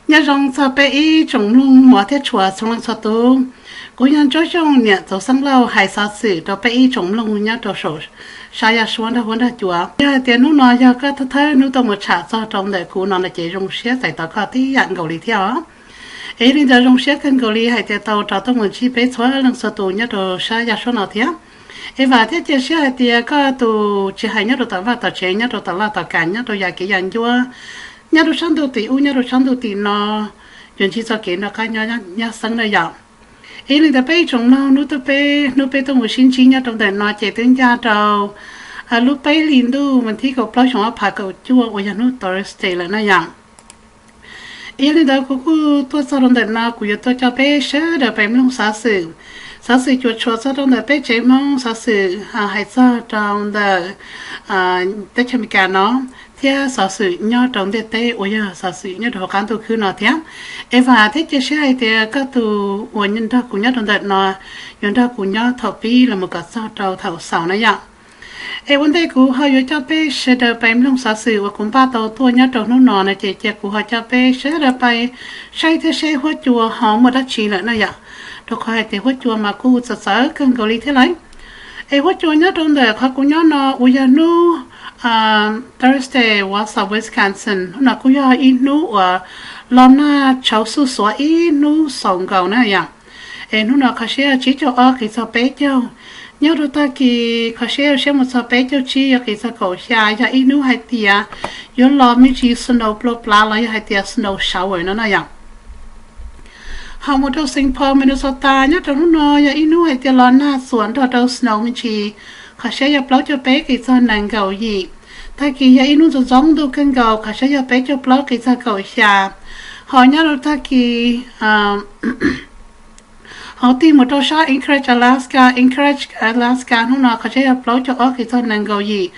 Nyob zoo txog peb ib tsoom mloog muam thiab tshua txhua leej txhua tus. Kuv yog Ntsuab Xyooj niam Txauv Xeeb Lauj hais xov xwm rau peb ib tsoom mloog nyob rau saum sab yaj suab nrog huab nrog cua. Yog hais tias hnub no yog koj thawj thawj hnub tuaj mus tsham txog rau ntawm kuv no no ces zoo siab txais tos koj tib yam nkaus li thiab os. Es li ntawd zoo siab kawg nkaus li hais tias tau rov tuaj mus ntsib peb txhua leej txhua tus nyob rau sab yaj suab no thiab. Es vam thiab cia siab hais tias koj tus tsis hais nyob rau tom vaj tom tsev, nyob rau tom laj tom kam, nyob rau yam kev yam ncua, nyob rau sab ntuj tim ub, nyob rau sab ntuj tim no, yuav ntsib txoj kev noj qab nyob xeeb na yom. Es li ntawd peb ib tsoom mloog hnub tuaj peb hnub peb tuaj mus sib ntsib nyob rau ntawm no ces twb ncaj rau lub peb hlis ntuj vas thib kaum plaub xyoo ob phav kaum cuaj uas yog hnub Thursday lawm na yom. Es li ntawd kuv kuj tuaj txog rau ntawm no kuv yuav tuaj coj peb sawv daws pais mloog xov xwm, xov xwm cuam tshuam txog rau ntawm peb tsev Hmoob, xov xwm hais txog rau ntawm teb chaws Amelikas no, thiab xov xwm nyob rau ntiaj teb uas yog xov xwm nyob rau hauv qab ntuj khwb no thiab. Es vam thiab cia siab hais tias koj tus uas nrog kuv nyob rau ntawm no yuav nrog kuv nyob thaum pib los mus kom txog rau thaum xaus na yom. Es ua ntej kuv ho yuav coj peb sawv daws pais mloog xov xwm uas kuv npaj tau tuaj nyob rau hnub no no ces cia kuv ho coj peb sawv daws pais saib thiab seb huab cua ho muaj dab tsi lawm na yom. Rau qhov hais tias huab cua mas kuj txawv txawv kawg nkaus li thiab lauj. Es huab cua nyob rau ntawm qhov kuv nyob no uas yog hnub Thursday, Wausau, Wisconsin, hnub no kuj yog ib hnub uas los nag tshauv xuj xuav ib hnub xaus nkaus na yom. Es hnub no qhov siab tsib caug ob qiv txog peb caug, nyob rau tag kis qhov siab yuav siab mus txog peb caug tsib yuav qiv txog kaum xya, yog ib hnub hais tias yuav los me ntsis snow plua plav los yog hais tias snow shower no na yom. Ho mus rau Saint Paul, Minnesota nyob rau hnub no yog ib hnub hais tias los nag xuam nrog rau snow me ntsis, qhov siab yog plaub caug peb qiv txog nees nkaum yim. Tag kis yog ib hnub ntxoov ntxoo ntuj kawg nkaus, qhov siab yog peb caug plaub qiv txog kaum xya. Ho nyob rau tag kis ho tig mus rau sab Anchorage, Alaska, Anchorage, Alaska hnub no qhov siab yog plaub caug ob qiv txog nees nkaum yim.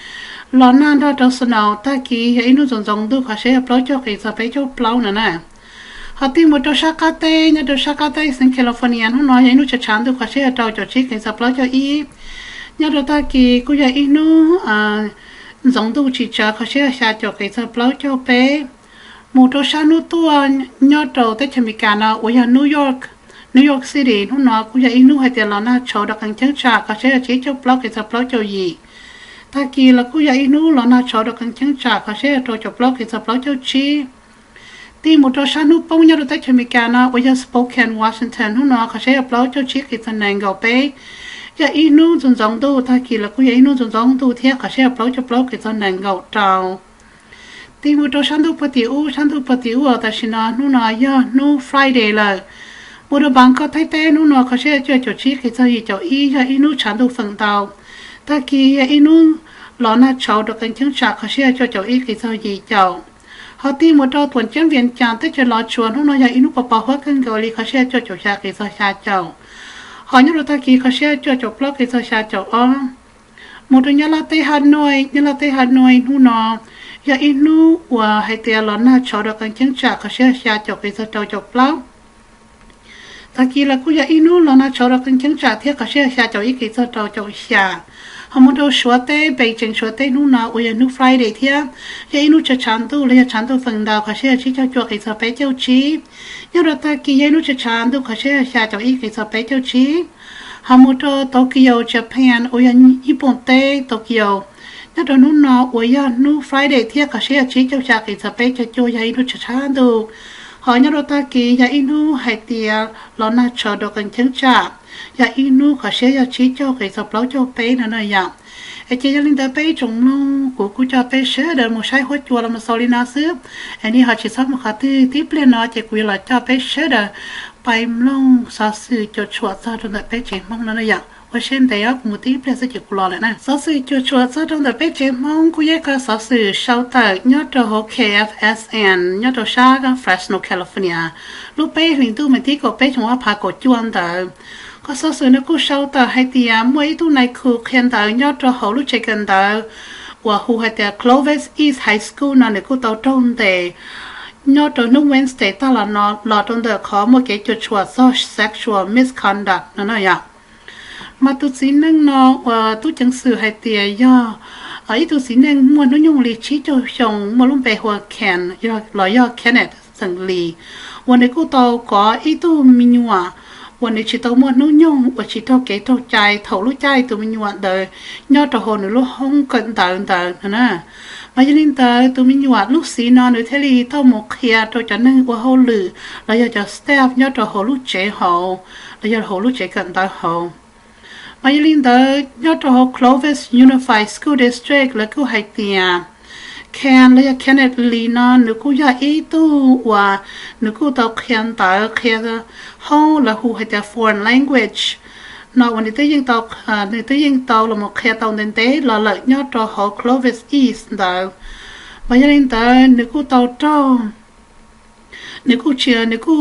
Los nag nrog rau snow, tag kis yog ib hnub ntxoov ntxoo ntuj, qhov siab yog plaub caug qiv txog peb caug plaub no na. Ho tig mus rau sab qab teb, nyob rau sab qab teb Southern California hnub no yog ib hnub tshav tshav ntuj, qhov siab yog rau caum tsib qiv txog plaub caug ib. Nyob rau tag kis kuj yog ib hnub ntxoov ntuj tsis tsawv, qhov siab yog xya caum qiv txog plaub caug peb. Mus rau sab hnub tuaj nyob rau teb chaws Amelikas no uas yog New York, New York City hnub no kuj yog ib hnub hais tias los nag tshauv rau qee cheeb tsam, qhov siab yog tsib caug plaub qiv txog plaub caug yim. Tag kis los kuj yog ib hnub los nag tshauv rau qee cheeb tsam, qhov siab yog rau caum plaub qiv txog plaub caug tsib. Tig mus rau sab hnub poob nyob rau teb chaws Amelikas no uas yog Spokane, Washington hnub no qhov siab yog plaub caug tsib qiv txog nees nkaum peb. Yog ib hnub ntxoov ntxoov ntuj, tag kis los kuj yog ib hnub ntxoov ntxoov ntuj thiab, qhov siab yog plaub caug plaub qiv txog nees nkaum rau. Tig mus rau sab ntuj puag tim ub, sab ntuj puag tim ub uas tam sim no hnub no yog hnub Friday lawm. Mus rau Bangkok Thaib teb hnub no qhov siab yog cuaj caum tsib qiv txog yim caum ib, yog ib hnub tshav ntuj feem ntau. Tag kis yog ib hnub los nag tshauv rau qee cheeb tsam, qhov siab yog cuaj caum ib qiv txog yim caum. Ho tig mus rau tuam ceeb Vias Cas teb chaws Los Tsuas hnub no yog ib hnub pos pos huab kawg nkaus li, qhov siab yog cuaj caum xya qiv txog xya caum. Ho nyob rau tag kis qhov siab yog cuaj caum plaub qiv txog xya caum ob. Mus rau Nyab Laj teb Hanoi, Nyab Laj teb Hanoi hnub no yog ib hnub uas hais tias los nag tshauv rau qee cheeb tsam, qhov siab yog xya caum qiv txog rau caum plaub. Tag kis los kuj yog ib hnub los nag tshauv rau qee cheeb tsam thiab, qhov siab yog xya caum ib qiv txog rau caum xya. Ho mus rau Suav teb, Beijing Suav teb hnub no uas yog hnub Friday thiab, yog ib hnub tshav tshav ntuj los yog tshav ntuj feem ntau, qhov siab yog tsib caug cuaj qiv txog peb caug tsib. Nyob rau tag kis yog ib hnub tshav tshav ntuj, qhov siab yog xya caum ib qiv txog peb caug tsib. Ho mus rau Tokyo Japan uas yog Nyij Pooj teb Tokyo, nyob rau hnub no uas yog hnub Friday thiab, qhov siab yog tsib caug xya qiv txog peb caug cuaj, yog ib hnub tshav tshav ntuj. Ho nyob rau tag kis yog ib hnub hais tias los nag tshauv rau qee cheeb tsam, yog ib hnub qhov siab yog tsib caug qiv txog plaub caug peb no na yom. Es ces yog li ntawd peb ib tsoom mloog, kuv kuj coj peb sawv daws mus saib huab cua los mus xaus li no xwb. Es nej ho tsis txhob mus qhov twg, tib pliag no ces kuv yuav los coj peb sawv daws pais mloog xov xwm cuam tshuam txog rau ntawm peb tsev Hmoob no na yom. Ua siab ntev os, kuv mus tib pliag xwb ces kuv los lawm na. Xov xwm cuam tshuam txog rau ntawm peb tsev Hmoob kuj yog ib qho xov xwm sau tawm nyob rau hauv K F S N nyob rau sab Fresno, California, lub peb hlis ntuj vas thib kaum peb xyoo ob phav kaum cuaj ntawd. Qhov xov xwm no kuj sau tawm hais tias muaj ib tug nais khu qhia ntawv nyob rau hauv lub tsev kawm ntawv uas hu hais tias Clovis East High School no nws kuj tau raug ntes nyob rau hnub Wednesday tag los no los rau ntawm qhov muaj kev cuam tshuam txog sexual misconduct no na yom. Mas tus txiv neej no uas tub ceev xwm hais tias yog ib tug txiv neej muaj hnub nyoog li tsib caug xyoo muaj lub npe hu ua Ken los yog Kenneth. Lee, uas nws kuj tau kov ib tug me nyuam uas nws tsis tau muaj hnub nyoog uas tsis raug kev raug cai thaum lub caij tus me nyuam ntawd nyob rau hauv nws lub hoob kawm ntawv ntawd no na. Mas yog li ntawd tus me nyuam Lucy no nws thiaj li tau mus qhia rau cov neeg ua hauj lwm los yog cov staff nyob rau hauv lub tsev hauv, los yog hauv lub tsev kawm ntawv hauv. Mas yog li ntawd nyob rau hauv Clovis Unified School District lawv kuj hais tias Ken los yog Kenneth Lee no nws kuj yog ib tug uas nws kuj tau qhia ntawv qhia hauv lawv hu hais tias foreign language no uas nws twb yeej tau, nws twb yeej tau los qhia tau ntev ntev los lawm nyob rau hauv Clovis East ntawd. Mas yog li ntawd nws kuj tau raug, nws kuj tsis, nws kuj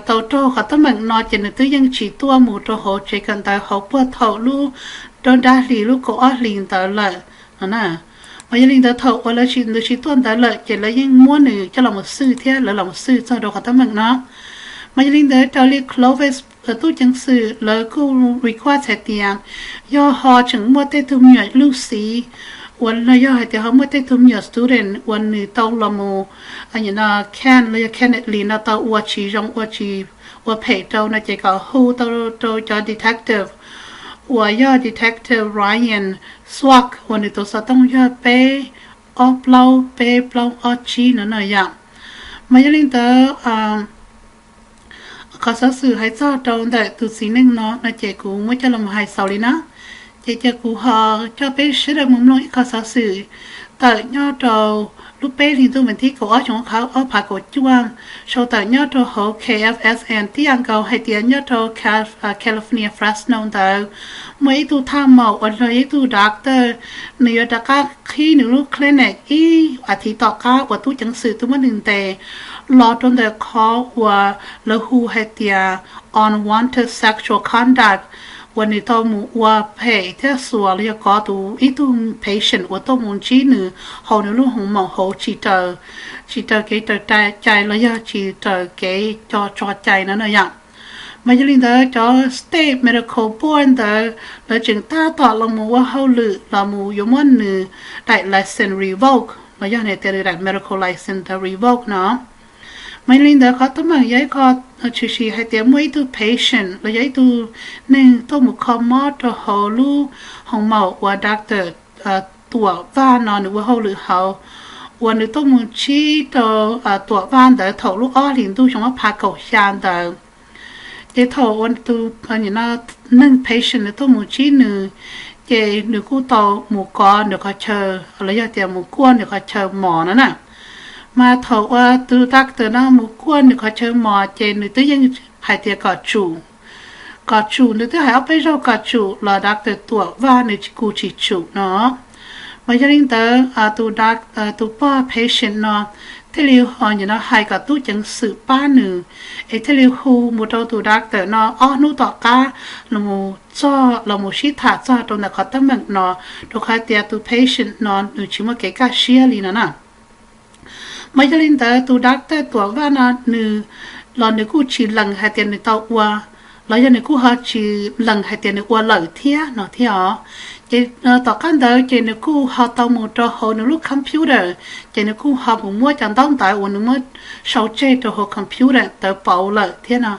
tau raug qhov teeb meem no ces nws twb yeej tsis tuaj mus rau hauv tsev kawm ntawv hauv puag thaum lub rau nrab hlis lub kaum ob hlis ntawd lawm no na. Mas yog li ntawd thaum uas lawv tsis, nws tsis tuaj ntawd lawm ces lawv yeej muab nws coj los mus xwj thiab lawv los mus xwj txog rau qhov teeb meem no. Mas yog li ntawd raws li Clovis tub ceev xwm lawv kuj request hais tias yog ho tseem muaj tej tug me nyuam Lucy uas yog hais tias ho muaj tej tug me nyuam student uas nws tau los mus, Ken los yog Kenneth Lee no tau ua tsis zoo ua tsis, ua phem rau no ces kom hu tau rau cov detective uas yog Detective Ryan Swak uas nws tus xov tooj yog peb ob plaub peb plaub ob tsib no no yom. Mas yog li ntawd qhov xov xwm hais txog rau ntawm tus txiv neej no no ces kuv muab coj los hais xaus li na. Ces cia kuv ho coj peb sawv daws mus mloog ib qho xov xwm tawm nyob rau lub peb hlis ntuj vas thib kaum ob xyoo ob phav kaum cuaj, sau tawm nyob rau hauv K F S N tib yam nkaus hais tias nyob rau California Fresno ntawd muaj ib tug thaj maum uas yog ib tug doctor, nws yuav rov qab qhib nws lub clinic ib as thiv tom qab uas tub ceev xwm twb muab nws ntes los rau ntawm qhov uas lawv hu hais tias unwanted sexual conduct uas nws tau mus ua phem thiab xuas los yog kov tus ib tug patient uas tuaj mus ntsib nws hauv nws lub hoo maum hauv tsis raws kev raws cai los yog tsis raws kev cai tso cai no na yom. Mas yog li ntawd cov state medical board ntawd lawv tseem tab tom los mus ua hauj lwm los mus yuav muab nws daim license revoke los yog nws tias nws daim medical license ntawd revoke no. Mas yog li ntawd qhov teeb meem yog ib qho tshwm sim hais tias muaj ib tug patient los yog ib tug neeg tuaj mus kho mob rau hauv lub hoo maum uas doctor Tuam Vaj no nws ua hauj lwm hauv, uas nws tuaj mus ntsib rau Tuam Vaj ntawd thaum lub ob hlis ntuj xyoo ob phav kaum xya ntawd. Ces thaum uas tus neeg patient nws tuaj mus ntsib nws, ces nws kuj tau mus kov nws qhov chaw los yog tias mus kuaj nws qhov chaw mos no na. Mas thaum uas tus doctor no mus kuaj nws qhov chaw mos ces nws twb yeej hais tias kom tsum, kom tsum, nws twb hais ob peb zaug kom tsum los doctor Tuam Vaj nws kuj tsis tsum no. Mas yog li ntawd tus pog patient no thiaj li hais kom tub ceev xwm pab nws, es thiaj li hu mus rau tus doctor no ob hnub tom qab los mus txog los mus sib tham txog rau ntawm qhov teeb meem no, rau qhov tias tus patient no nws tsis muaj kev kaj siab li no na. Mas yog li ntawd tus doctor Tuam Vaj no nws los nws kuj tsis lees hais tias nws tau ua, los yog nws kuj ho tsis lees hais tias nws ua lawm thiab no thiab os. Ces tom qab ntawd ces nws kuj ho tau mus rau hauv nws lub computer, ces nws kuj ho mus muab cov ntaub ntawv uas nws muab sau tseg rau hauv computer ntawd pauv lawm thiab no.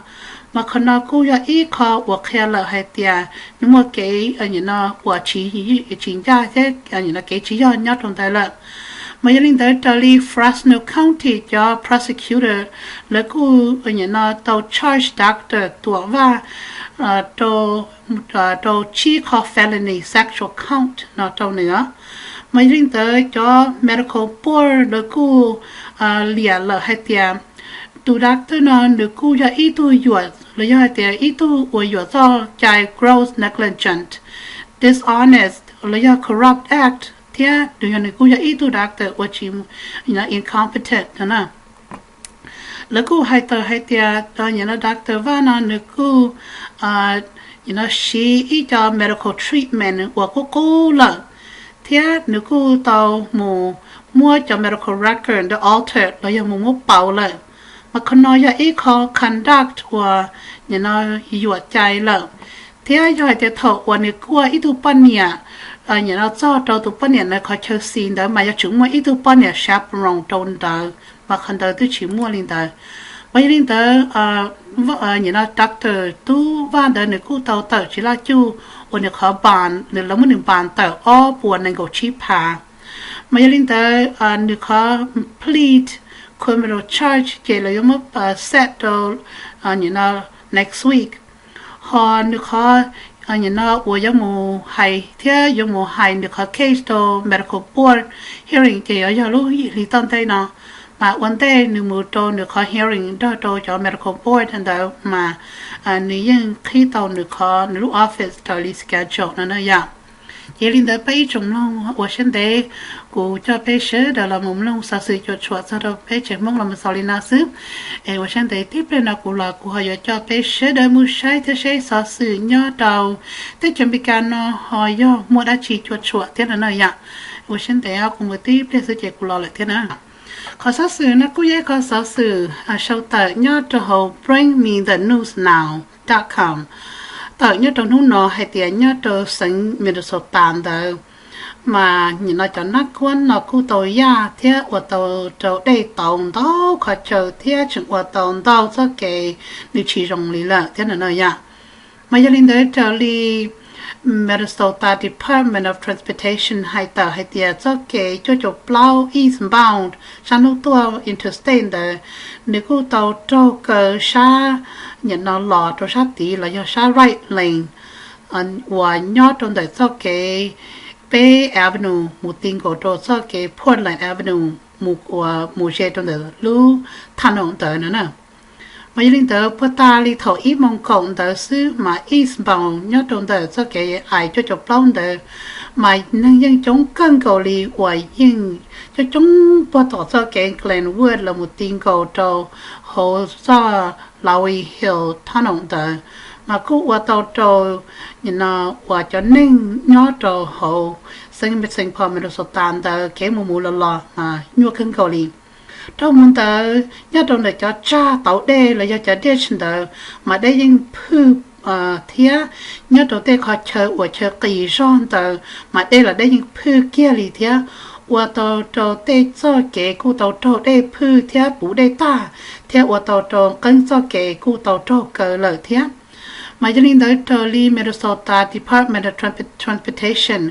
Mas qhov no kuj yog ib qho uas qhia lawm hais tias nws muaj kev uas tsis ncaj thiab kev tsis yog nyob rau ntawd lawm. Mas yog li ntawd raws li Fresno County cov prosecutor lawv kuj tau charge doctor Tuam Vaj rau tsib qho felony sexual count no rau nws. Mas yog li ntawd cov medical board lawv kuj liam lawm hais tias tus doctor no nws kuj yog ib tug yuam los yog hais tias ib tug uas yuam txoj cai gross negligence, dishonest los yog corrupt act, thiab nws yog, nws kuj yog ib tug doctor uas tsis, incompetent no na. Lawv kuj hais tawm hais tias doctor Vaj no nws kuj siv ib co medical treatment uas qub qub lawm, thiab nws kuj tau mus muab cov medical record ntawd alter los yog mus muab pauv lawm. Mas qhov no yog ib qho conduct uas yuam cai lawm, thiab yog hais tias thaum uas nws kuaj ib tug poj niam txog rau tus poj niam ntawd qhov chaw xis ntawd mas yuav tsum muaj ib tug poj niam chaperone rau ntawd mas qhov ntawd twb tsis muaj li ntawd. Mas yog li ntawd, nim no doctor tub Vaj ntawd nws kuj tau tawm tsis laj cuj uas nws qhov bond, nws lawv muab nws bond tawm ob puas nees nkaum tsib phav. Mas yog li ntawd, nws qhov plead criminal charge ces lawv yuav muab set rau nim no next week. Ho nws qhov nim no uas yuav mus hais thiab yuav mus hais nws qhov case rau medical board hearing ces yuav yog lub yim hli tom ntej no. Mas ua ntej nws mus rau nws qhov hearing nrog rau cov medical board ntawd mas nws yeej qhib tau nws qhov nws lub office raws li schedule no na yom. Ces li ntawd peb ib tsoom mloog ua siab ntev, kuv coj peb sawv daws los mus mloog xov xwm cuam tshuam txog rau peb tsev Hmoob los mus xaus li no xwb. Es ua siab ntev tib pliag no kuv los kuv ho yuav coj peb sawv daws mus saib thiab seb xov xwm nyob rau teb chaws Amelikas no ho yog muaj dab tsi cuam tshuam thiab no na yom. Ua siab ntev, kuv mus tib pliag xwb ces kuv los lawm thiab na. Qhov xov xwm no kuj yog ib qhov xov xwm sau tawm nyob rau hauv bring me the news now dot com, tawm nyob rau hnub no hais tias nyob rau xeev Minnesota ntawd mas nim no cov nab kuab no kuj tau yaj thiab ua tau rau dej tauv ntau qhov chaw thiab tseem ua tau ntau txoj kev nws tsis zoo li lawm thiab no na yom. Mas yog li ntawd raws li Minnesota Department of Transportation hais tawm hais tias txoj kev cuaj caum plaub eastbound sab hnub tuaj interstate ntawd, nws kuj tau raug kaw sab nim no los rau sab tid los yog sab right lane uas nyob rau ntawm txoj kev peb Avenue mus ti nkaus rau txoj kev Portland Avenue mus ua mus ze rau ntawm lub tunnel ntawd no na. Mas yog li ntawd puag ta li thaum ib moos kaum ntawd xwb mas eastbound nyob rau ntawm txoj kev I cuaj caum plaub ntawd mas neeg yeej coob kawg nkaus li uas yeej coob coob puag tom txoj kev Glenwood los mus ti nkaus rau hauv txoj Lowry Hill Tunnel ntawd mas kuj ua tau rau nim no uas cov neeg nyob rau hauv xeev Saint Paul Minnesota ntawd kev mus mus los los mas nyuaj kawg nkaus li. Dhau mus ntawd nyob rau ntawm cov tsag tauv dej los yog cov ditch ntawd mas dej yeej phwj thiab nyob rau tej qhov chaw uas chaw qis zog ntawd mas dej los dej yeej phwj kiag li thiab ua tau rau tej txoj kev kuj tau raug dej phwj thiab puv dej tag thiab ua tau rau qeeb txoj kev kuj tau raug kaw lawm thiab. Mas yog li ntawd raws li Minnesota Department of Transportation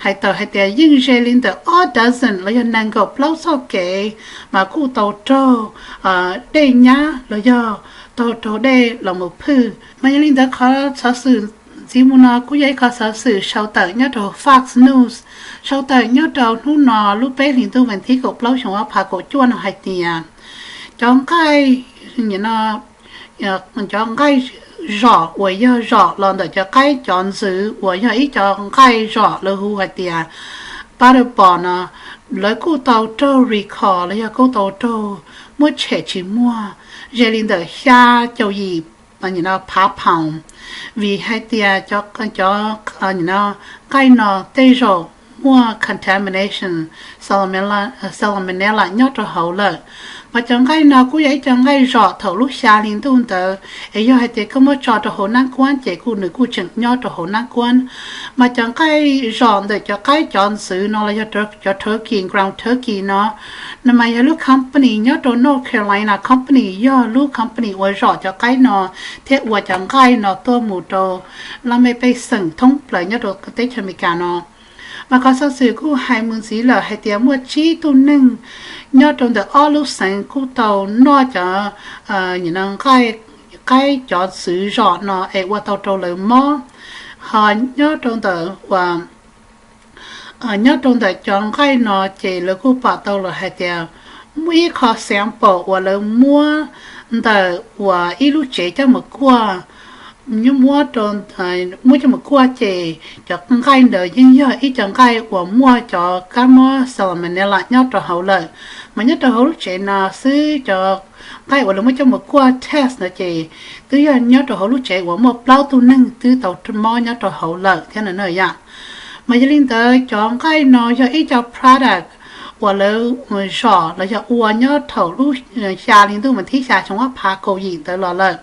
hais tawm hais tias yeej ze li ntawm ob dozen los yog nees nkaum plaub txoj kev mas kuj tau raug dej nyab los yog tau raug dej los mus phwj. Mas yog li ntawd qhov xov xwm ntxiv mus no kuj yog ib qhov xov xwm sau tawm nyob rau Fox News, sau tawm nyob rau hnub no lub peb hlis ntuj vas thib kaum plaub xyoo ob phav kaum cuaj no hais tias cov nqaij, cov nqaij zom uas yog zom los ntawm cov qaib cov ntxwv uas yog ib co nqaij zom lawv hu hais tias butterball no, lawv kuj tau raug recall los yog kuj tau raug muab tshem tsis muag ze li ntawm xya caum yim phav pound, vim hais tias cov nqaij no tej zaum muaj contamination salmonella nyob rau hauv lawm. Mas cov nqaij no kuj yog ib co nqaij zom thaum lub xya hli ntuj ntawd, es yog hais tias koj muab tso rau hauv nab kuab ces kuj nws kuj tseem nyob rau hauv nab kuab. Mas cov nqaij zom ntawm cov qaib cov ntxwv no los yog cov turkey, ground turkey no, no mas yog lub company nyob rau North Carolina company yog lub company uas zom cov qaib no thiab ua cov nqaij no tuaj mus rau laj mej pej xeem thoob plaws nyob rau teb chaws Amelikas no. Mas qhov xov xwm kuj hais mus ntxiv lawm hais tias muaj tsib tug neeg nyob rau ntawm ob lub xeev kuj tau noj cov nqaij, qaib cov ntxwv zom no es ua tau rau lawv mob. Ho nyob rau ntawm uas nyob rau ntawm cov nqaij no ces lawv kuj pom tau lawm hais tias muaj ib qho sample uas lawv muab ntawm uas ib lub tsev coj mus kuaj, muab, muab coj mus kuaj ces cov nqaij ntawd yeej yog ib co nqaij uas muaj cov kab mob salmonella nyob rau hauv lawm. Mas nyob rau hauv lub tsev no xwb cov nqaij uas lawv muab coj mus kuaj test no ces twb yog nyob rau hauv lub tsev uas muaj plaub tug neeg twb tau mob nyob rau hauv lawm thiab no na yom. Mas yog li ntawd cov nqaij no yog ib co product uas lawv zom los yog ua nyob thaum lub xya hli ntuj vas thib xya xyoo ob phav kaum yim ntawd los lawm.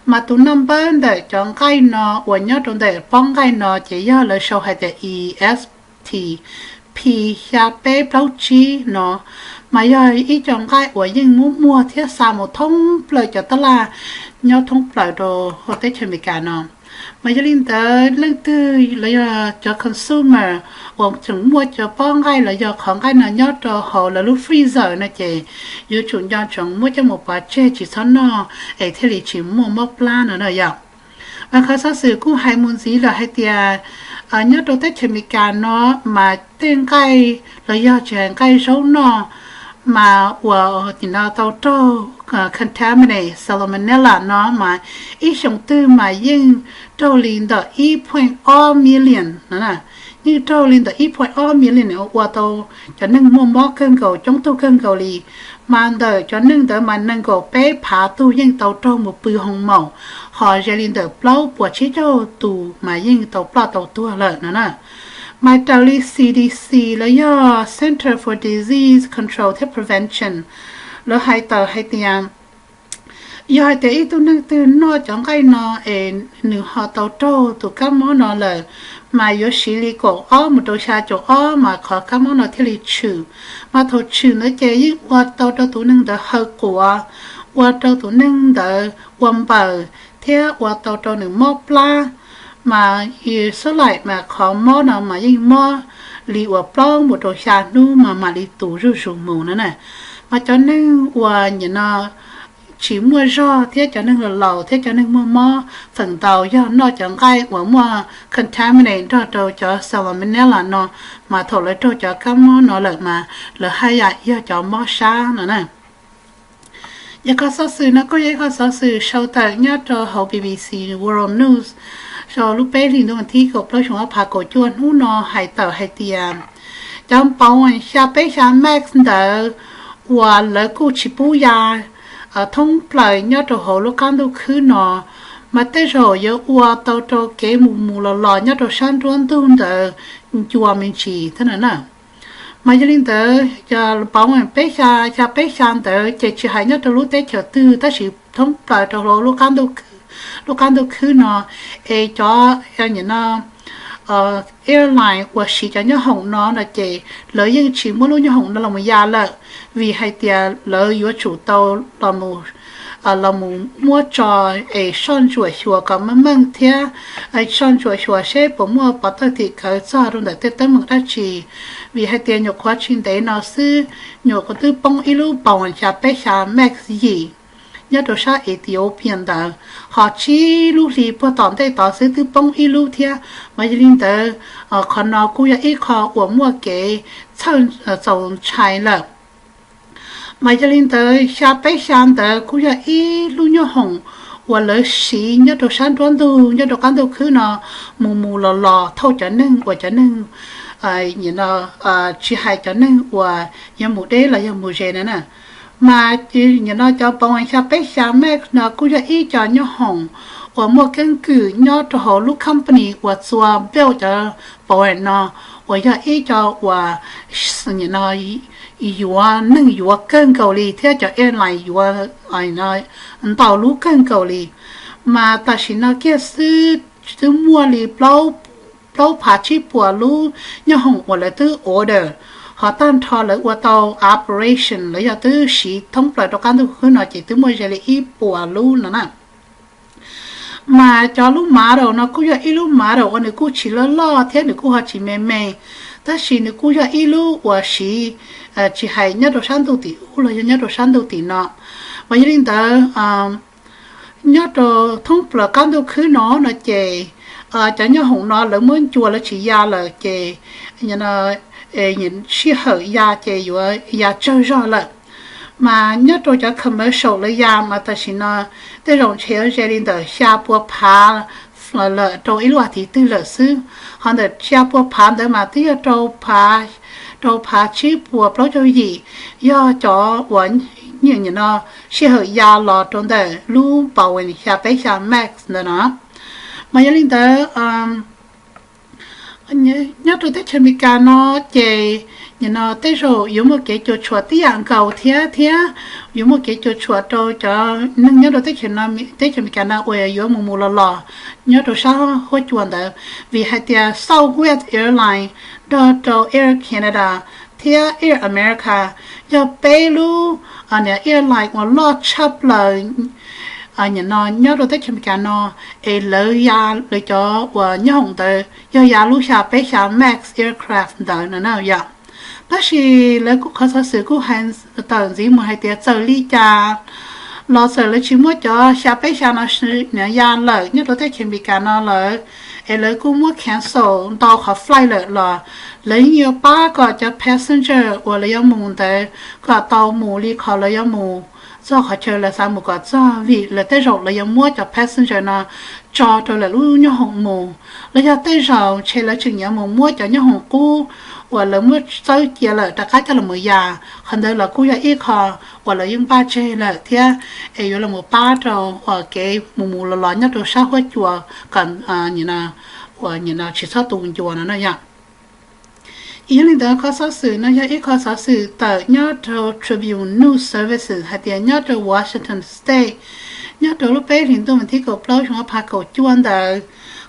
Mas tus naj npawb ntawm cov nqaij no uas nyob rau ntawm pob nqaij no ces yog lawv sau hais tias E S T P xya peb plaub tsib no, mas yog ib co nqaij uas yeej muab muag thiab xa mus thoob plaws cov tab laj nyob thoob plaws rau hauv teb chaws Amelikas no. Mas yog li ntawd leej twg los yog cov consumer uas tseem muaj cov pob nqaij los yog qhov nqaij no nyob rau hauv lawv lub freezer no ces yuav tsum nco ntsoov muab coj mus pov tseg tsis txhob noj es thiaj li tsis muaj mob plab no na yom. Mas qhov xov xwm kuj hais mus ntxiv lawm hais tias nyob rau teb chaws Amelikas no mas tej nqaij los yog tsis hais nqaij zaub noj mas uas nim no tau raug contaminate salmonella no mas ib xyoo twg mas yeej raug li ntawm ib point ob million no, yeej raug li ntawm ib point ob million ua tau cov neeg muaj mob kawg nkaus coob tug kawg nkaus li. Mas ntawm cov neeg ntawd mas nees nkaum peb phav tug yeej tau raug mus pw hoo maum, ho ze li ntawm plaub puas tsib caug tus mas yeej tau ploj tau tuag lawm no na. Mas raws li C D C los yog Center for Disease Control thiab Prevention lawv hais tawm hais tias yog hais tias ib tug neeg twg noj cov nqaij no es nws ho tau raug tus kab mob no lawm, mas yuav siv li kaum ob mus rau xya caum ob mas qhov kab mob no thiaj li tshwm. Mas thaum tshwm ntawd ces yeej ua tau rau tus neeg ntawd haw quav, ua rau tus neeg ntawd ua npaws thiab ua tau rau nws mob plab. Mas xab laim mas qhov mob no mas yeej mob li uas plaub mus rau xya hnub mas mam li tu zuj zus mus no na. Mas cov neeg uas nim no tsis muaj zog thiab cov neeg laus thiab cov neeg muaj mob feem ntau yog noj cov nqaij uas muaj contaminate nrog rau cov salmonella no, mas thaum lawv raug cov kab mob no lawm mas lawv haj yam yog cov mob sab no na. Yog qhov xov xwm no kuj yog ib qhov xov xwm sau tawm nyob rau hauv B B C World News rau lub peb hlis ntuj vas thib kaum plaub xyoo ob phav kaum cuaj hnub no hais tawm hais tias cov Boeing xya peb xya Max ntawd uas lawv kuj tsis pub ya thoob plaws nyob rau hauv lub qab ntuj khwb no, mas tej zaum yuav ua tau rau kev mus mus los los nyob rau sab nruab ntug ntawd ncua me ntsis thiab na. Mas yog li ntawd cov Boeing peb xya, xya peb xya ntawd ces tsis hais nyob rau lub teb chaws twg tab sis thoob plaws rau hauv lub qab ntuj khwb no, es cov airline uas siv cov nyob hoom no no ces lawv yeej tsis muab lub nyob hoom no los mus ya lawm, vim hais tias lawv yuav tsum tau los mus muab tso es soj ntsuam xyuas kom meej meej thiab soj ntsuam xyuas seb puas muaj pov thawj tim khawv txog rau ntawm tej teeb meem dab tsi. Vim hais tias nyuam qhuav tsis ntev no xwb nyuam qhuav twb poob ib lub Boeing xya peb xya Max yim nyob rau sab Ethiopia ntawd, ho tsib lub hli puag tom ntej tod xwb twb poob ib lub thiab. Mas yog li ntawd qhov no kuj yog ib qho uas muaj kev txhaum ntshai lawm. Mas yog li ntawd xya peb xya ntawd kuj yog ib lub nyob hoom uas lawv siv nyob rau sab nruab ntug nyob rau qab ntuj khwb no mus mus los los thauj cov neeg uas cov neeg tsis hais cov neeg uas yuav mus deb los yog mus ze na na. Mas nim no cov Boeing xya peb xya Max no kuj yog ib co nyob hoom uas muaj keeb kwm nyob rau hauv lub company uas txua build cov Boeing no, uas yog ib co uas yuav neeg yuav kawg nkaus li thiab cov airline yuav ntau lub kawg nkaus li. Mas tam sim no kiag xwb twb muaj li plaub phav tsib puas lub nyob hoom uas lawv twb order, ho tag nrho lawv ua tau operation los yog twb siv thoob plaws rau qab ntuj khwb no ces twb muaj ze li ib puas lub no na. Mas cov lub model no kuj yog ib lub model uas nws kuj tsis loj loj thiab nws kuj ho tsis me me, tab sis nws kuj yog ib lub uas siv tsis hais nyob rau sab ntuj tim ub los yog nyob rau sab ntuj tim no. Mas yog li ntawd nyob rau thoob plaws qab ntuj khwb no no ces cov nyob hoom no lawv muab ncua lawv tsis ya lawm ces sij hawm ya ces yuav ya tsawg zog lawm. Mas nyob rau cov commercial lawv ya mas tam sim no tej zaum ntshe yuav ze li ntawm xya pua phav lawm rau ib lub as thiv twg lawm xwb. Ho ntawm xya pua phav ntawd mas twb yog rau phav tsib puas plaub caug yim yog cov uas nim no sij hawm ya los rau ntawm lub Boeing xya peb xya Max ntawd no. Mas yog li ntawd nyob rau teb chaws Amelikas no ces nim no tej zaum yuav muaj kev cuam tshuam tib yam nkaus thiab thiab yuav muaj kev cuam tshuam rau cov neeg nyob rau teb chaws, teb chaws Amelikas no uas yuav mus mus los los nyob rau sab huab cua ntawd, vim hais tias Southwest Airlines nrog rau Air Canada thiab Air America yog peb lub airline uas loj tshaj plaws nyob rau teb chaws Amelikas no, es lawv ya, lawv cov uas nyob hoom ntawd yog ya lub xya peb xya Max aircraft ntawd no na yom. Tab sis lawv kuj qhov xov xwm kuj hais tawm ntxiv mus hais tias txawm li cas los txawm lawv tsis muab cov xya peb xya no ya lawm nyob rau teb chaws Amelikas no lawm, es lawv kuj muab cancel ntau qhov flight lawm los lawv yeej yuav pab kom cov passenger uas lawv yuav mus ntawd kom tau mus li qhov lawv yuav mus txog qhov chaw lawv xav mus kom txog, vim lawv tej zaum lawv yuav muab cov passenger no tso rau lawv lub nyob hoom mus, los yog tej zaum ntshe lawv tseem yuav mus muab cov nyob hoom qub uas lawv muab txawb cia lawm rov qab coj los mus ya. Qhov ntawd los kuj yog ib qho uas lawv yeej npaj tseg lawm thiab, es yuav los pab rau uas kev mus mus los los nyob rau sab huab cua kom uas tsis txhob tu ncua no na yom. Yog li ntawd qhov xov xwm no yog ib qho xov xwm tawm nyob rau Tribune News Services hais tias nyob rau Washington State, nyob rau lub peb hlis ntuj vas thib kaum plaub xyoo ob phav kaum cuaj ntawd,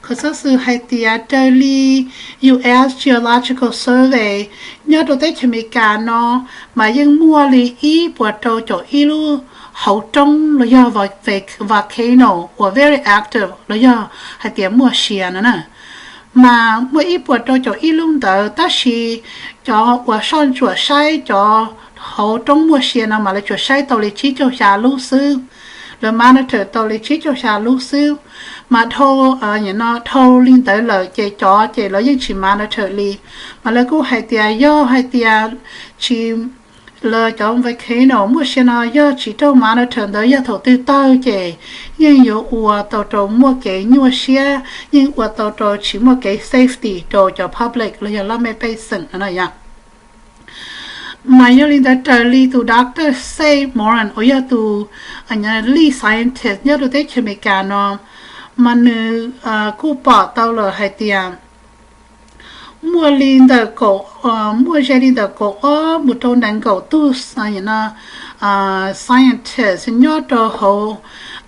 qhov xov xwm hais tias raws li U S Geological Survey, nyob rau teb chaws Amelikas no mas yeej muaj li ib puas rau caum ib lub hauv roob los yog volcano uas very active los yog hais tias muaj sia no na. Mas muaj ib puas rau caum ib lub ntawd, tab sis cov uas soj ntsuam saib cov hauv roob muaj sia no mas lawv tsuas saib tau li tsib caug xya lub xwb. Lawv monitor tau li tsib caug xya lub xwb. Mas dhau, dhau li ntawd lawm ces cov ces lawv yeej tsis monitor li. Mas lawv kuj hais tias yog hais tias tsis, lawv cov volcano muaj sia no yog tsis raug monitor ntawd yog thaum twg tawg ces yeej yuav ua tau rau muaj kev nyuaj siab, yeej ua tau rau tsis muaj kev safety rau cov public los yog laj mej pej xeem no na yom. Mas yog li ntawd raws li tus Doctor Seth Moran uas yog tus lead scientist nyob rau teb chaws Amelikas no, mas nws kuj pom tau lawm hais tias muaj li ntawm kaum, muaj ze li ntawm kaum ob mus rau nees nkaum tug scientist nyob rau hauv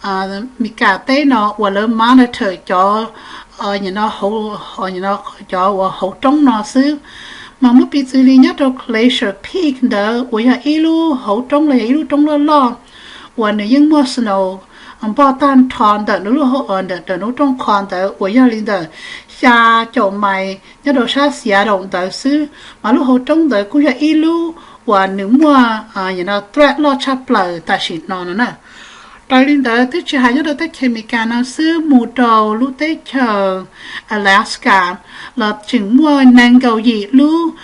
Amelikas teb no uas lawv monitor cov, cov uas hauv roob no xwb. Mas muab piv txwv li nyob rau Glacier Peak ntawd uas yog ib lub hauv roob los yog ib lub roob loj loj uas nws yeej muaj snow npog tag nrho ntawm nws lub, ntawm nws lub rooj qho ntawd uas yog li ntawm xya caum mais nyob rau sab Seattle ntawd xwb. Mas lub hauv roob ntawd kuj yog ib lub uas nws muaj threat loj tshaj plaws tam sim no no na. Raws li ntawd twb tsis hais nyob rau teb chaws Amelikas no xwb, mus rau lub teb chaws Alaska los tseem muaj nees nkaum yim lub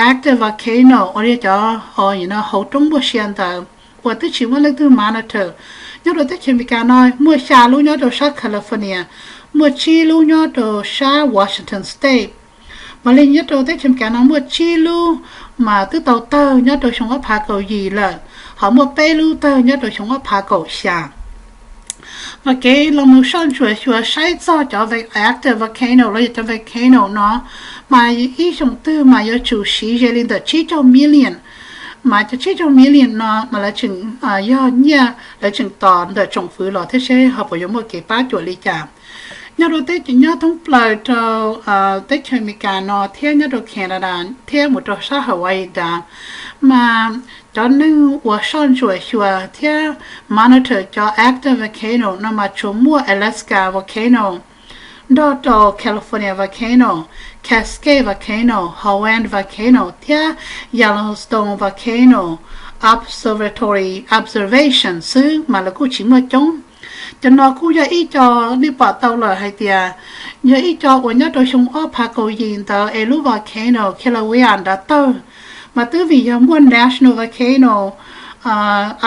active volcano uas li cov hauv roob muaj sia ntawd uas twb tsis muaj leej twg monitor. Nyob rau teb chaws Amelikas no muaj xya lub nyob rau sab California, muaj tsib lub nyob rau sab Washington State. Mas li nyob rau teb chaws Amelikas no muaj tsib lub mas twb tau tawg nyob rau xyoo ob phav kaum yim lawm, ho muaj peb lub tawg nyob rau xyoo ob phav kaum xya. Mas kev los mus soj ntsuam xyuas saib txog cov active volcano los yog cov volcano no, mas ib xyoos twg mas yuav tsum siv ze li ntawm tsib caug million. Mas cov tsib caug million no mas lawv tseem, yog nyiaj lawv tseem tos ntawm tsoom fwv los thiab seb ho puas yuav muaj kev pab cuam li cas. Nyob rau teb, nyob thoob plaws rau teb chaws Amelikas no thiab nyob rau Canada thiab mus rau sab Hawaii ntawd, mas cov neeg uas soj ntsuam xyuas thiab monitor cov active volcano no mas tsuas muaj Alaska volcano, nrog rau California volcano, Cascade volcano, Hawaiian volcano thiab Yellowstone volcano observatory observation xwb mas lawv kuj tsis muaj coob. Cov no kuj yog ib co nej pom tau lawm hais tias yog ib co uas nyob rau xyoo ob phav kaum yim ntawd es lub volcano Kilauea nrad tawg, mas twb vim yog muaj national volcano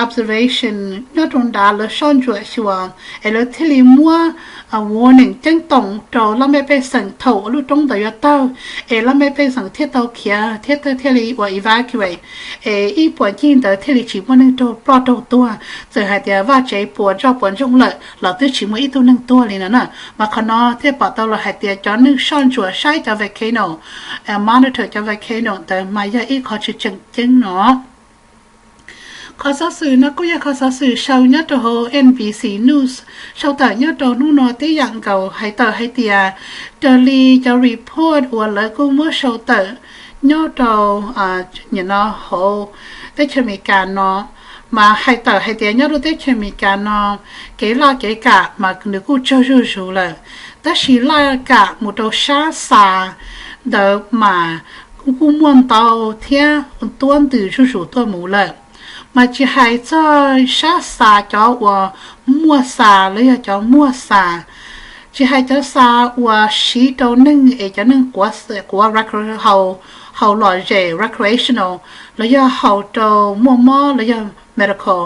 observation nyob rau nrad lawv soj ntsuam xyuas es lawv thiaj li muab warning ceeb toom rau laj mej pej xeem thaum lub roob ntawd yuav tawg, es laj mej pej xeem thiaj tau khiav thiab thiaj li ua evacuate, es ib puas ncig ntawd thiaj li tsis muaj neeg raug ploj raug tuag. Txawm hais tias vaj tsev puas ntsoog puas ntsoog lawm los twb tsis muaj ib tug neeg tuag li no na. Mas qhov no thiaj pom tau los hais tias cov neeg soj ntsuam saib cov volcano, monitor cov volcano ntawd mas yog ib qho tsis tseem ceeb no. Qhov xov xwm no kuj yog qhov xov xwm sau nyob rau hauv N B C News, sau tawm nyob rau hnub no tib yam nkaus hais tawm hais tias raws li cov report uas lawv kuj muab sau tawm nyob rau nim no hauv teb chaws Amelikas no, mas hais tawm hais tias nyob rau teb chaws Amelikas no kev loj kev kam mas nws kuj tsawg zuj zus lawm, tab sis laj kam mus rau sab xas ntawd mas kuj muaj ntau thiab tuab ntws zuj zus tuaj mus lawm. Mas tsis hais txog sab xas cov uas muaj xas los yog cov muag xas, tsis hais cov xas uas siv rau neeg es cov neeg quav haus los zem recreational los yog haus rau muaj mob los yog medical,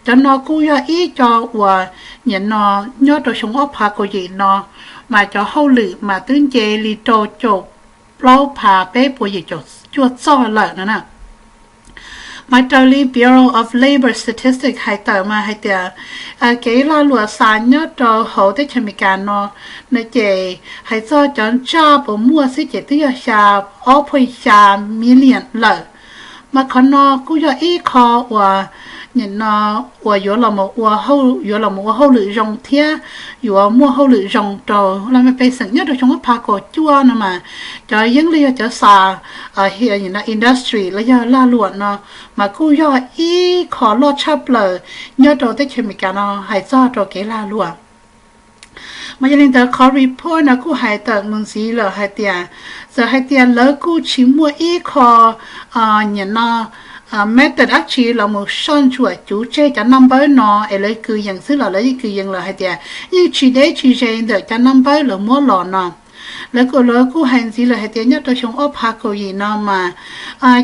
cov no kuj yog ib co uas nim no nyob rau xyoo ob phav kaum yim no mas cov hauj lwm mas twb nce li rau caum plaub phav peb puas yim caum cuaj txoj lawm no na. Mas raws li Bureau of Labor Statistics hais tawm mas hais tias kev lag luam xas nyob rau hauv teb chaws Amelikas no, no ces hais txog cov ntsaj puas muaj xwb ces twb yog xya, ob point xya million lawm. Mas qhov no kuj yog ib qho uas nim no uas yuav los, yuav los mus ua hauj lwm zoo thiab yuav muaj hauj lwm zoo rau laj mej pej xeem nyob rau xyoo ob phav kaum cuaj no mas cov yeeb los yog cov xas industry los yog lag luam no mas kuj yog ib qho loj tshaj plaws nyob rau teb chaws Amelikas no hais txog rau kev lag luam. Mas yog li ntawd qhov report no kuj hais tawm mus ntxiv lawm hais tias txawm hais tias lawv kuj tsis muaj ib qho nim no method dab tsi los mus soj ntsuam cuv tseg cov naj npawb no es lawv kwv yees xwb los lawv yeej kwv yees lawm hais tias yeej tsis deb tsis ze ntawm cov naj npawb lawv muab los no. Lawv kuj, lawv kuj hais ntxiv lawm hais tias nyob rau xyoo ob phav kaum yim no mas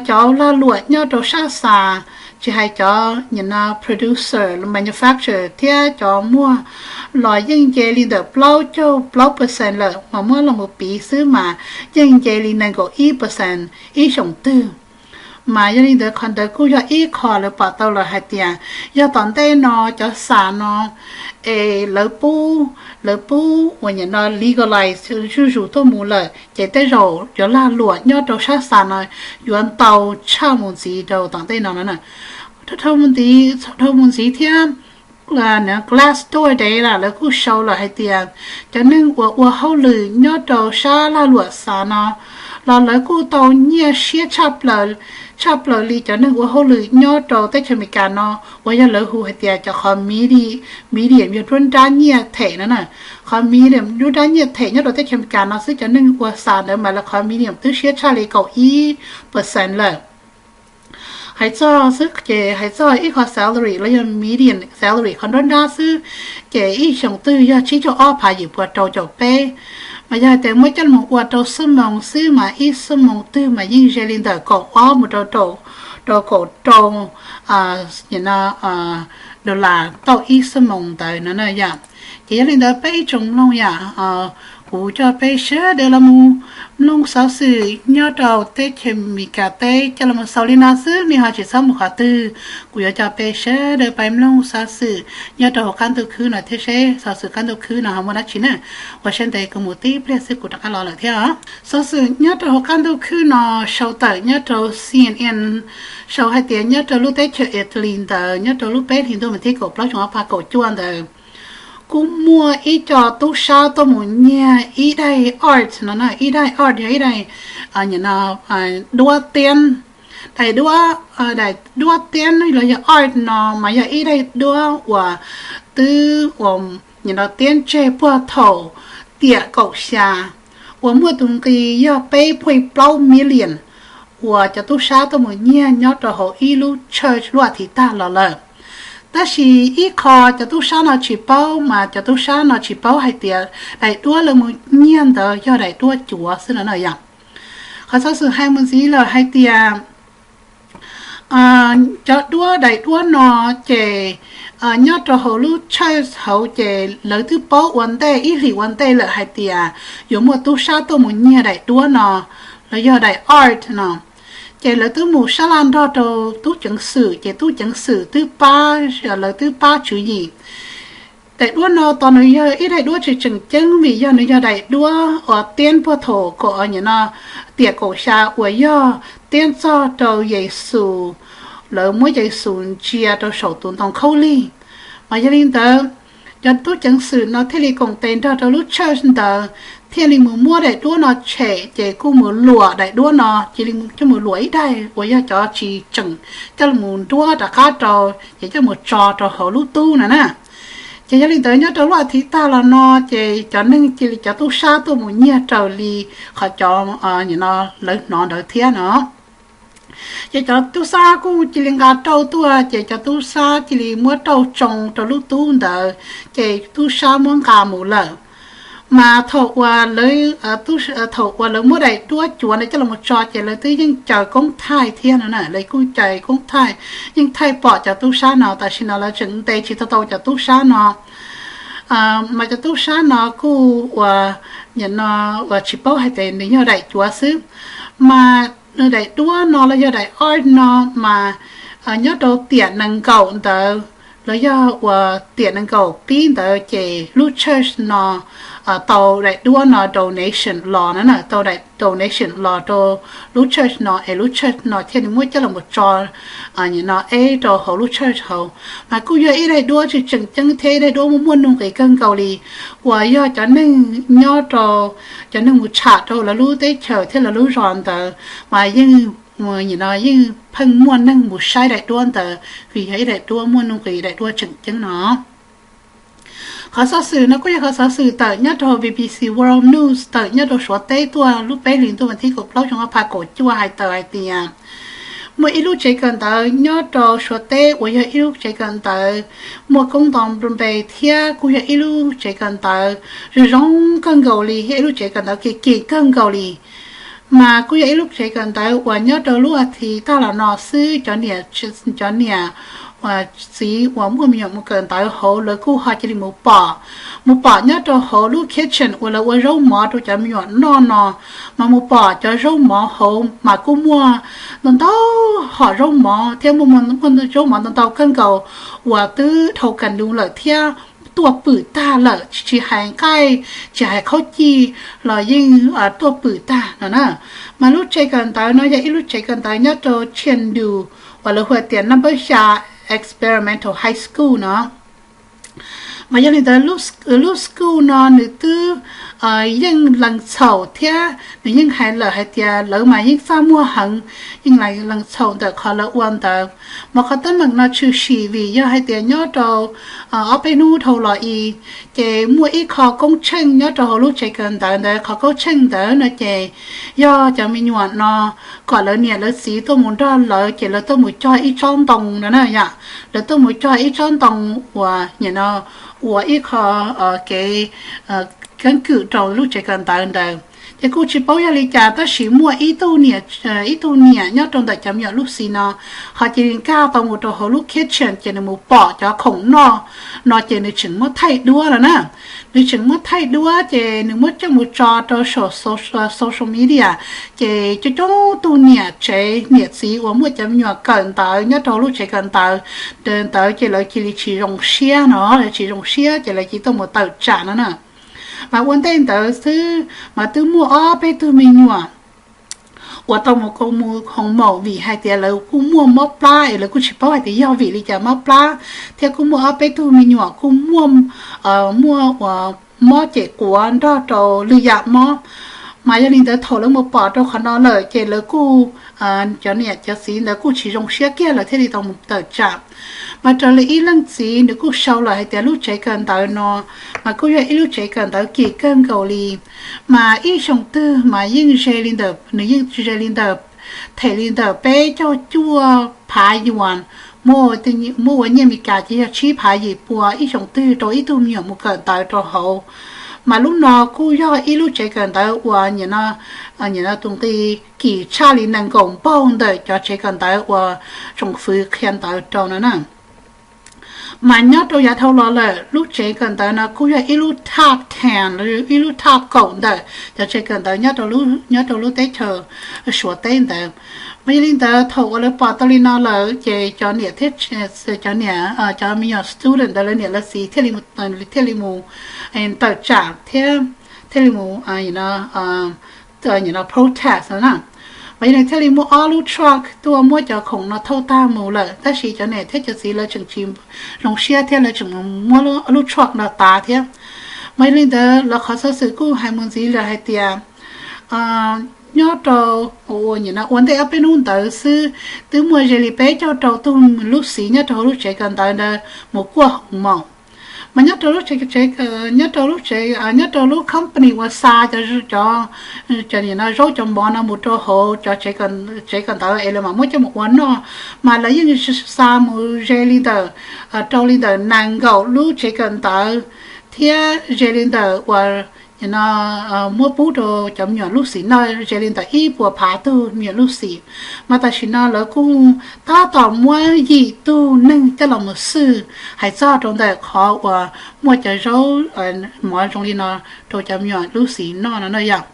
cov lag luam nyob rau sab xas, tsis hais cov nim no producer, manufacturer thiab cov muag los yeej nce li ntawm plaub caug plaub percent lawm, mas muab los mus piv xwb mas yeej nce li nees nkaum ib percent ib xyoos twg. Mas yog li ntawd qhov ntawd kuj yog ib qho lawv pom tau lawm hais tias yog tom ntej no cov xas no es lawv pub, lawv pub uas nim no legalize zuj zus tuaj mus lawm ces tej zaum cov lag luam nyob rau sab xas no yuav ntau tshaj mus ntxiv rau tom ntej no no. Dhau mus ntxiv, dhau mus ntxiv thiab Glassdoor data lawv kuj sau lawm hais tias cov neeg uas ua hauj lwm nyob rau sab lag luam xas no los lawv kuj tau nyiaj siab tshaj plaws li cov neeg ua hauj lwm nyob rau teb chaws Amelikas no uas yog lawv hu hais tias cov qhov median, median yog nruab nrab nyiaj them no na. Qhov median nruab nrab nyiaj them nyob rau teb chaws Amelikas no xwb cov neeg ua xas ntawd mas lawv qhov median twb siab tshaj li kaum ib percent lawm. Hais txog xwb ces hais txog ib qho salary los yog median salary qhov nruab nrab xwb ces ib xyoos twg yog tsib caug ob phav yim puas rau caum peb. Mas yog hais tias muab coj los ua rau xuab moos xwb mas ib xuab moos twg mas yeej ze li ntawm kaum ob mus rau, rau kaum rau dollar tauj ib xuab moos ntawd no na yom. Ces yog li ntawd peb ib tsoom mloog yom, kuv coj peb sawv daws los mus mloog xov xwm nyob rau teb chaws Amelikas teb coj los xaus li no xwb, nej ho tsis txhob mus qhov twg. Kuv yuav coj peb sawv daws pais mloog xov xwm nyob rau hauv qab ntuj khwb no thiab seb xov xwm qab ntuj khwb no ho muaj dab tsi na. Ua siab ntev kuv mus tib pliag xwb kuv rov qab los lawm thiab os. Xov xwm nyob rau hauv qab ntuj khwb no sau tawm nyob rau C N N, sau hais tias nyob rau lub teb chaws Italy ntawd nyob rau lub peb hlis ntuj mas thib kaum plaub xyoo ob phav kaum cuaj ntawd kuj muaj ib co tub sab tuaj mus nyiag ib daim art no na, ib daim art yog ib daim, nim no, duab tiab. Daim duab, daim duab tiab los yog art no mas yog ib daim duab uas twb, uas nim no tiab tseg puag thaum tiam kaum xya uas muaj tus nqi yog peb point plaub million uas cov tub sab tuaj mus nyiag nyob rau hauv ib lub church lub as thiv tag los lawm. Tab sis ib qho cov tub sab no tsis paub mas cov tub sab no tsis paub hais tias daim duab lawv mus nyiag ntawd yog daim duab cuav xwb no na yom. Qhov xov xwm hais mus ntxiv lawm hais tias cov duab, daim duab no ces nyob rau hauv lub church hauv ces lawv twb paub ua ntej, ib hlis ua ntej lawm hais tias yuav muaj tub sab tuaj mus nyiag daim duab no los yog daim art no. Ces lawv twb mus sab laj nrog rau tub ceev xwm ces tub ceev xwm twb pab, lawv twb pab tswv yim. Daim duab no tos nws yog ib daim duab tsis tseem ceeb vim yog nws yog daim duab uas tiab puag thaum kaum, nim no, tiam kaum xya uas yog tiab txog rau Yexus, lawv muab Yexus ntsia rau saum tus ntoo khaub lig. Mas yog li ntawd Cov tub ceev xwm no thiaj li koom tes nrog rau lub church ntawd thiaj li mus muab daim duab no tshem, ces kuj mus luam daim duab no, cia li coj mus luam ib daim uas yog cov tsis tseem coj mus nruab rov qab rau, ces coj mus tso rau hauv lub tub no na. Ces yog li ntawd nyob rau lub as thiv tag los no, ces cov neeg cia li, cov tub sab tuaj mus nyiag raws li qhov cov lawv hnov ntawd thiab no. Ces cov tub sab kuj cia li nqa rauj tuaj, ces cov tub sab cia li muab rauj tsoo rau lub tub ntawd, ces tub sab muab nqa mus lawm. Mas thaum uas lawv, thaum uas lawv muab daim duab cuav ntawd coj los tso, ces lawv twb yeej caw koob thaij thiab no na, lawv kuj caw koob thaij, yeej thaij pom cov tub sab no. Tam sim no lawv tseem ntes tsis tau tau cov tub sab no. Mas cov tub sab no kuj ua, nim no uas tsis paub hais tias nws yog daim cuav xwb. Mas daim duab no los yog daim art no mas nyob rau tiam nees nkaum ntawd los yog uas tiam nees nkaum pib ntawd, ces lub church no tau daim duab no donation los na, tau daim donation los rau lub church no, es lub church no thiaj li muab coj los tso no eb rau hauv lub church hauv. Mas kuj yog ib daim duab tseem tseem ceeb thiab ib daim duab muaj muaj nuj nqis kawg nkaus li, uas yog cov neeg nyob rau, cov neeg mus tsham rau lawv lub teb chaws thiab lawv lub zos ntawd, mas yeej, nim no yeej pheej muaj neeg mus saib daim duab ntawd, vim yog ib daim duab muaj nuj nqis, daim duab tseem ceeb no. Qhov xov xwm no kuj yog qhov xov xwm tawm nyob rau B B C World News tawm nyob rau Suav teb tuaj lub peb hlis ntuj vas thib kaum plaub xyoo ob phav kaum cuaj hais tawm hais tias muaj ib lub tsev kawm ntawv nyob rau Suav teb uas yog ib lub tsev kawm ntawv muaj koob nto npe thiab kuj yog ib lub tsev kawm ntawv zoo zoo kawg nkaus li, yog ib lub tsev kawm ntawv kim kim kawg nkaus li. Mas kuj yog ib lub tsev kawm ntawv uas nyob rau lub as thiv tag los no xwb, cov niam, cov niam uas txiv uas muaj me nyuam mus kawm ntawv hauv lawv kuj ho cia li mus pom, mus pom nyob rau hauv lub kitchen uas lawv ua zaub mov rau cov me nyuam noj no, mas mus pom cov zaub mov hauv mas kuj muaj ntau ntau hom zaub mov thiab muaj, muaj zaub mov ntau ntau kawg nkaus uas twb dhau kas nus lawm thiab tuaj pwm tag lawm, tsis hais nqaij tsis hais qhaub cij los yeej tuaj pwm tag no na. Mas lub tsev kawm ntawv no yog ib lub tsev kawm ntawv nyob rau Chengdu uas lawv hu tias Number Xya Experimental High School no. Mas yog li ntawd lub school no nws twb yeej lees txhaum thiab nws yeej hais lawm hais tias lawv mas yeej txaj muag heev, yeej lees txhaum ntawm qhov lawv ua ntawd. Mas qhov teeb meem no tshwm sim vim yog hais tias nyob rau ob peb hnub dhau los i, ces muaj ib qho koob tsheej nyob rau hauv lub tsev kawm ntawv ntawd, qhov koob tsheej ntawd no ces yog cov me nyuam no kom lawv niam lawv txiv tuaj mus nrog lawv, ces lawv tuaj mus cog ib tsob ntoo no na yom, lawv tuaj mus cog ib tsob ntoo uas nim no ua ib qho kev keeb kwm rau lub tsev kawm ntawv ntawd. Ces kuj tsis paub yog li cas tab sis muaj ib tug niam, ib tug niam nyob rau ntawm cov me nyuam lub xis no ho cia li nkag tau mus rau hauv lub kitchen ces nws mus pom cov khoom noj no ces nws tseem muab thaij duab no na. Nws tseem muab thaij duab ces nws muab coj mus tso rau saum social media, ces coob coob tug niam tsev niam txiv uas muaj cov me nyuam kawm ntawv nyob rau lub tsev kawm ntawv ntawd ces lawv cia li tsis zoo siab no, lawv tsis zoo siab ces lawv cia li tuaj mus tawm tsam no na. Mas ua ntej ntawd xwb mas twb muaj ob peb tug me nyuam uas tau mus kau mus hoo maum vim hais tias lawv kuj muaj mob plab es lawv kuj tsis paub hais tias yog vim li cas mob plab, thiab kuj muaj ob peb tug me nyuam kuj muaj, muaj uas mob cem quav nrog rau lwm yam mob. Mas yog li ntawd thaum lawv mus pom rau qhov no lawm ces lawv kuj, cov niam cov txiv ntawd kuj tsis zoo siab kiag lawv thiaj li tau mus tawm tsam. Mas raws li ib leej txiv nws kuj sau lawm hais tias lub tsev kawm ntawv no mas kuj yog ib lub tsev kawm ntawv kim kawg nkaus li. Mas ib xyoo twg mas yeej ze li ntawm, nws yeej ze li ntawm, them li ntawm peb caug cuaj phav yuan, muab ua nyiaj Meskas ces yog tsib phav yim pua ib xyoo twg rau ib tug me nyuam mus kawm ntawv rau hauv. Mas lub no kuj yog ib lub tsev kawm ntawv uas nim no tus nqi kim tshaj li nees nkaum npaug ntawm cov tsev kawm ntawv uas tsoom fwv qhia ntawv rau no na. Mas nyob rau yav dhau los lawm lub tsev kawm ntawv no kuj yog ib lub top ten los ib lub top kaum ntawm cov tsev kawm ntawv nyob rau lub teb chaws Suav teb ntawd. Mas yog li ntawd thaum uas lawv pom tau li no lawm ces cov niam thiab, cov niam, cov me nyuam student ntawd lawv niam lawv txiv thiaj li, thiaj li mus tawm tsam thiab thiaj li mus protest no na. Mas yog li thiaj li muaj ob lub truck tuaj muab cov khoom no thauj tag mus lawm, tab sis cov niam thiab cov txiv lawv tseem tsis zoo siab thiab lawv tseem muab lub truck no tav thiab. Mas yog li ntawd lawv qhov xov xwm kuj hais mus ntxiv lawm hais tias nyob rau ua ntej ob peb hnub ntawd xwb twb muaj ze li peb caug rau tug lub xiv nyob rau hauv lub tsev kawm ntawv ntawd mus kuaj hoos maum. Mas nyob rau lub tsev, nyob rau lub tsev, nyob rau lub company uas xa cov, cov zaub cov mov no mus rau hauv cov tsev kawm ntawv es lawv mam muab coj mus ua noj, mas lawv yeej xa mus ze li ntawm, rau li ntawm nees nkaum lub tsev kawm ntawv thiab ze li ntawm uas muab pub rau cov me nyuam lub xiv noj ze li ntawm ib puas phav tug me nyuam lub xiv. Mas tam sim no lawv kuj tab tom muab yim tug neeg coj los mus xwj hais txog rau ntawm qhov uas muaj cov zaub mov zoo li no rau cov me nyuam lub xiv noj no na yom.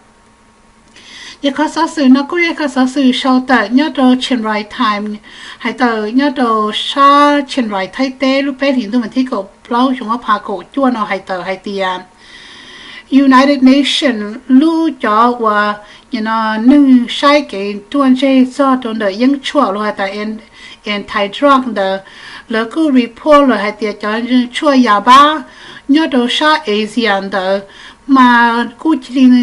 Ces qhov xov xwm no kuj yog qhov xov xwm sau tawm nyob rau Chiang Rai Times, hais tawm nyob rau sab Chiang Rai Thaib teb lub peb hlis ntuj vas thib kaum plaub xyoo ob phav kaum cuaj no hais tawm hais tias United Nations lub cov uas neeg saib kev ruaj ntseg txog rau ntawm yeeb tshuaj los hais tias anti-drug ntawd, lawv kuj report lawm hais tias cov tshuaj yas npab nyob rau sab Asia ntawd mas kuj cia li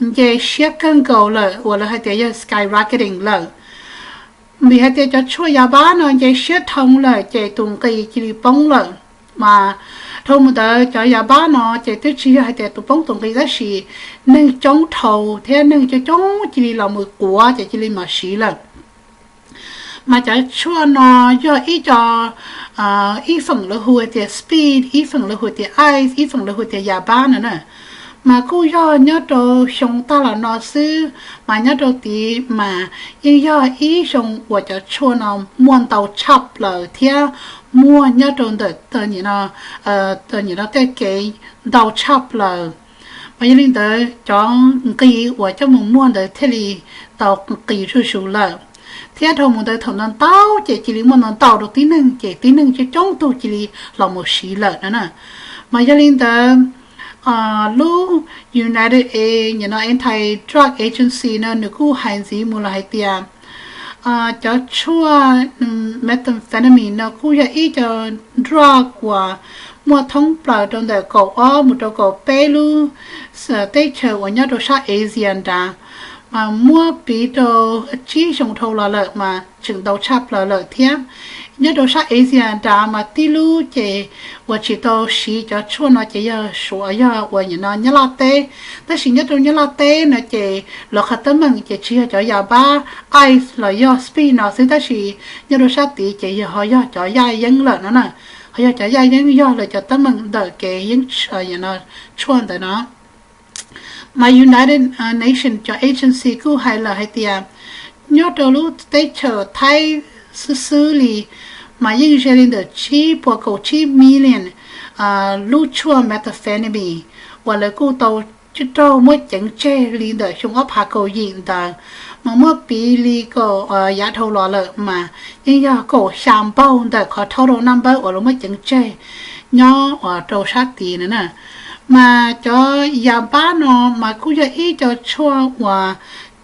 nce siab kawg nkaus lawm uas lawv hais tias yog skyrocketing lawm. Vim hais tias cov tshuaj yas npab no nce siab dhau lawm ces tus nqi cia li poob lawm. Mas dhau mus ntawd cov yas npab no ces twb tsis yog hais tias tus poob tus nqi tab sis neeg coob dhau thiab neeg coob coob cia li los mus quav ces cia li mam siv lawm. Mas cov tshuaj no yog ib co, ib feem lawv hu tias speed, ib feem lawv hu tias ice, ib feem lawv hu tias yas npab no na. Mas kuj yog nyob rau xyoo tag los no xwb, mas nyob rau tid mas yeej yog ib xyoo uas cov tshuaj no muaj ntau tshaj plaws thiab muaj nyob rau ntawm nim no tej kev ntau tshaj plaws. Mas yog li ntawd cov nqi uas coj mus muag ntawd thiaj li tau nqi zuj zus lawm. Thiab dhau mus ntawd thaum ntau ntau ces cia li muaj ntau ntau rau tib neeg ces tib neeg coob coob tug cia li los mus siv lawm no na. Mas yog li ntawd lub United A, Anti-Drug Agency no nws kuj hais ntxiv mus los hais tias cov tshuaj methamphetamine no kuj yog ib co drug uas muaj thoob plaws rau ntawm kaum ob mus rau kaum peb lub teb chaws uas nyob rau sab Asia nrad, mas muab piv rau tsib xyoo dhau los lawm mas tseem ntau tshaj plaws lawm thiab. Nyob rau sab Asia nrad mas tib lub ces uas tsis tau siv cov tshuaj no ces yog Suav, yog uas nim no Nyab Laj teb. Tab sis nyob rau Nyab Laj teb no ces lawv qhov teeb meem ces tsis yog cov yas npab ice los yog speed no xwb, tab sis nyob rau sab tid ces yog ho yog cov yaj yeeb lawm no na. Ho yog cov yaj yeeb yog lawv cov teeb meem ntawm kev yeeb tshuaj ntawd no. Mas United Nations cov agency kuj hais lawm hais tias nyob rau lub teb chaws Thaib xwb xwb li mas yeej ze li ntawm tsib puas kaum tsib million lub tshuaj methamphetamine uas lawv kuj tau raug muab ceev tseg li ntawm xyoo ob phav kaum yim ntawd. Mas muab piv li kaum yav dhau los lawm mas yeej yog kaum xya npaug ntawm qhov total number uas lawv muab ceev tseg nyob uas rau sab tid na. Mas cov yas npab no mas kuj yog ib co tshuaj uas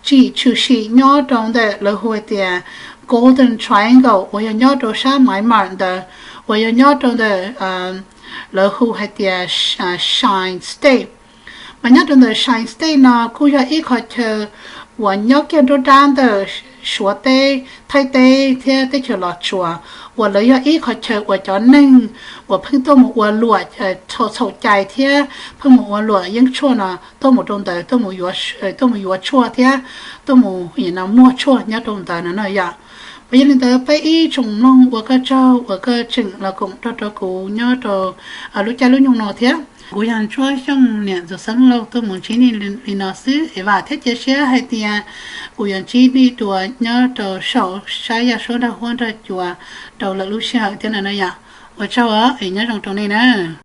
tsim tshwm sim nyob rau ntawm lawv hu tias Golden Triangle uas yog nyob rau sab Myanmar ntawd, uas yog nyob rau ntawm lawv hu hais tias Shan State. Mas nyob rau ntawm Shan State no kuj yog ib qhov chaw uas nyob kiag nruab nrab ntawm Suav teb, Thaib teb thiab teb chaws Los Tsuas, uas lawv yog ib qhov chaw uas cov neeg uas pheej tuaj mus ua luam txhaum cai thiab pheej mus ua luam yeeb tshuaj no tuaj mus rau ntawd, tuaj mus yuav tshuaj thiab tuaj mus muag tshuaj nyob rau ntawd no na yom. Mas yog li ntawd peb ib tsoom mloog ua koj tsaug uas koj tseem los koom nrog rau kuv nyob rau lub caij lub nyoog no thiab. Kuv yog Ntsuab Xyooj niam Ntxoov Xeeb Lauj tuaj mus ntsib nej li no xwb es vam thiab cia siab hais tias kuv yuav ntsib nej dua nyob rau saum sab yaj suab nrag huab nrag cua rau lwm lub sij hawm thiab no na yom. Ua tsaug es nyob zoo rau nej na.